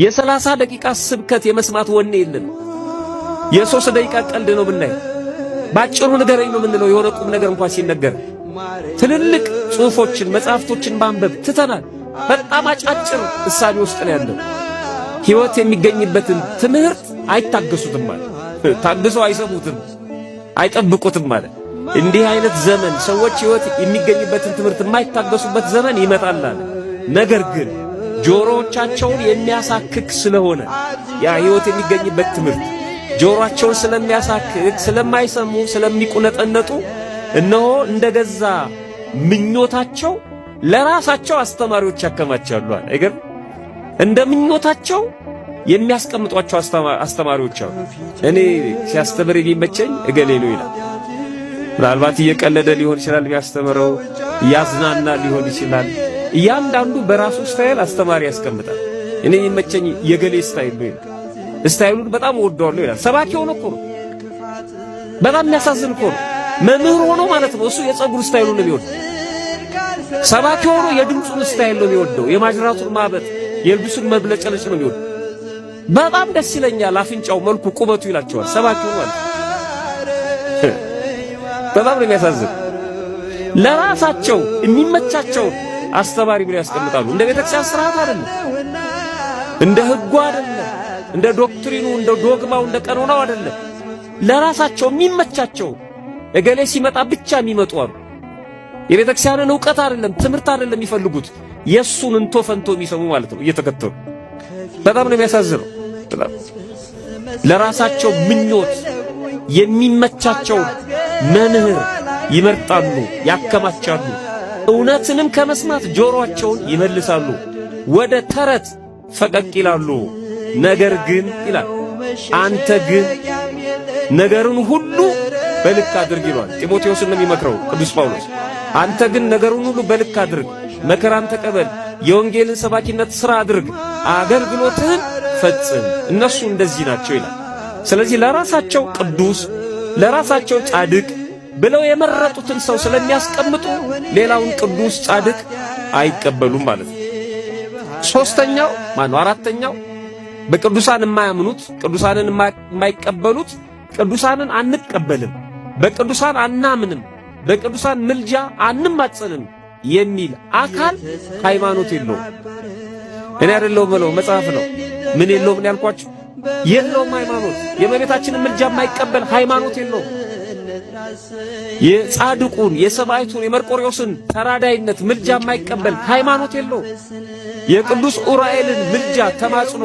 የ30 ደቂቃ ስብከት የመስማት ወኔ የለንም። የ3 ደቂቃ ቀልድ ነው ብናይ ባጭሩ ንገረኝ ነው የምንለው። የሆነ ቁም ነገር እንኳን ሲነገር ትልልቅ ጽሑፎችን መጽሐፍቶችን ማንበብ ትተናል። በጣም አጫጭር እሳቤ ውስጥ ነው ያለው። ሕይወት የሚገኝበትን ትምህርት አይታገሱትም ማለት፣ ታግሰው አይሰሙትም፣ አይጠብቁትም ማለት። እንዲህ አይነት ዘመን፣ ሰዎች ሕይወት የሚገኝበትን ትምህርት የማይታገሱበት ዘመን ይመጣል አለ። ነገር ግን ጆሮዎቻቸውን የሚያሳክክ ስለሆነ፣ ያ ሕይወት የሚገኝበት ትምህርት ጆሮአቸውን ስለሚያሳክክ፣ ስለማይሰሙ፣ ስለሚቁነጠነጡ፣ እነሆ እንደገዛ ምኞታቸው ለራሳቸው አስተማሪዎች ያከማቻሉ አለ። አይገርም? እንደ ምኞታቸው የሚያስቀምጧቸው አስተማሪዎች አሉ። እኔ ሲያስተምር የሚመቸኝ እገሌ ነው ይላል። ምናልባት እየቀለደ ሊሆን ይችላል የሚያስተምረው፣ እያዝናና ሊሆን ይችላል። እያንዳንዱ በራሱ style አስተማሪ ያስቀምጣል። እኔ የሚመቸኝ የገሌ style ነው ይላል። Style ኡን በጣም እወደዋለሁ ይላል። ሰባኪ ሆኖ እኮ ነው። በጣም የሚያሳዝን እኮ ነው። መምህር ሆኖ ማለት ነው። እሱ የፀጉር style ኡን ነው የሚወደው። ሰባኪ ሆኖ የድምፁን style ነው የሚወደው። የማጅራቱን ማበጥ፣ የልብሱን መብለጨለጭ ነው የሚወደው። በጣም ደስ ይለኛል አፍንጫው፣ መልኩ፣ ቁመቱ ይላቸዋል። ሰባኪ ሆኖ ማለት በጣም ነው የሚያሳዝን። ለራሳቸው የሚመቻቸው አስተማሪ ብለው ያስቀምጣሉ። እንደ ቤተክርስቲያን ስርዓት አይደለም፣ እንደ ህጉ አይደለም፣ እንደ doctrine ኡ፣ እንደ ዶግማው፣ እንደ ቀኖናው አይደለም። ለራሳቸው የሚመቻቸው እገሌ ሲመጣ ብቻ የሚመጡ አሉ። የቤተክርስቲያንን እውቀት አይደለም፣ ትምህርት አይደለም የሚፈልጉት፣ የእሱን እንቶ ፈንቶ የሚሰሙ ማለት ነው እየተከተሉ። በጣም ነው የሚያሳዝነው። በጣም ለራሳቸው ምኞት የሚመቻቸው መምህር ይመርጣሉ፣ ያከማቻሉ። እውነትንም ከመስማት ጆሮአቸውን ይመልሳሉ፣ ወደ ተረት ፈቀቅ ይላሉ። ነገር ግን ይላል፣ አንተ ግን ነገርን ሁሉ በልክ አድርግ ይሏል። ጢሞቴዎስን ነው የሚመክረው ቅዱስ ጳውሎስ። አንተ ግን ነገሩን ሁሉ በልክ አድርግ፣ መከራን ተቀበል፣ የወንጌልን ሰባኪነት ሥራ አድርግ፣ አገልግሎትህን ፈጽም። እነሱ እንደዚህ ናቸው ይላል። ስለዚህ ለራሳቸው ቅዱስ፣ ለራሳቸው ጻድቅ ብለው የመረጡትን ሰው ስለሚያስቀምጡ ሌላውን ቅዱስ ጻድቅ አይቀበሉም ማለት ነው። ሶስተኛው ማነው? አራተኛው በቅዱሳን የማያምኑት፣ ቅዱሳንን የማይቀበሉት፣ ቅዱሳንን አንቀበልም፣ በቅዱሳን አናምንም፣ በቅዱሳን ምልጃ አንማጸንም የሚል አካል ሃይማኖት የለውም። እኔ አይደለሁም ብለው መጽሐፍ ነው። ምን የለውም ያልኳችሁ? የለውም ሃይማኖት። የእመቤታችንን ምልጃ የማይቀበል ሃይማኖት የለውም። የጻድቁን፣ የሰማዕቱን፣ የመርቆሬዎስን ተራዳይነት ምልጃ የማይቀበል ሃይማኖት የለውም። የቅዱስ ኡራኤልን ምልጃ ተማጽኖ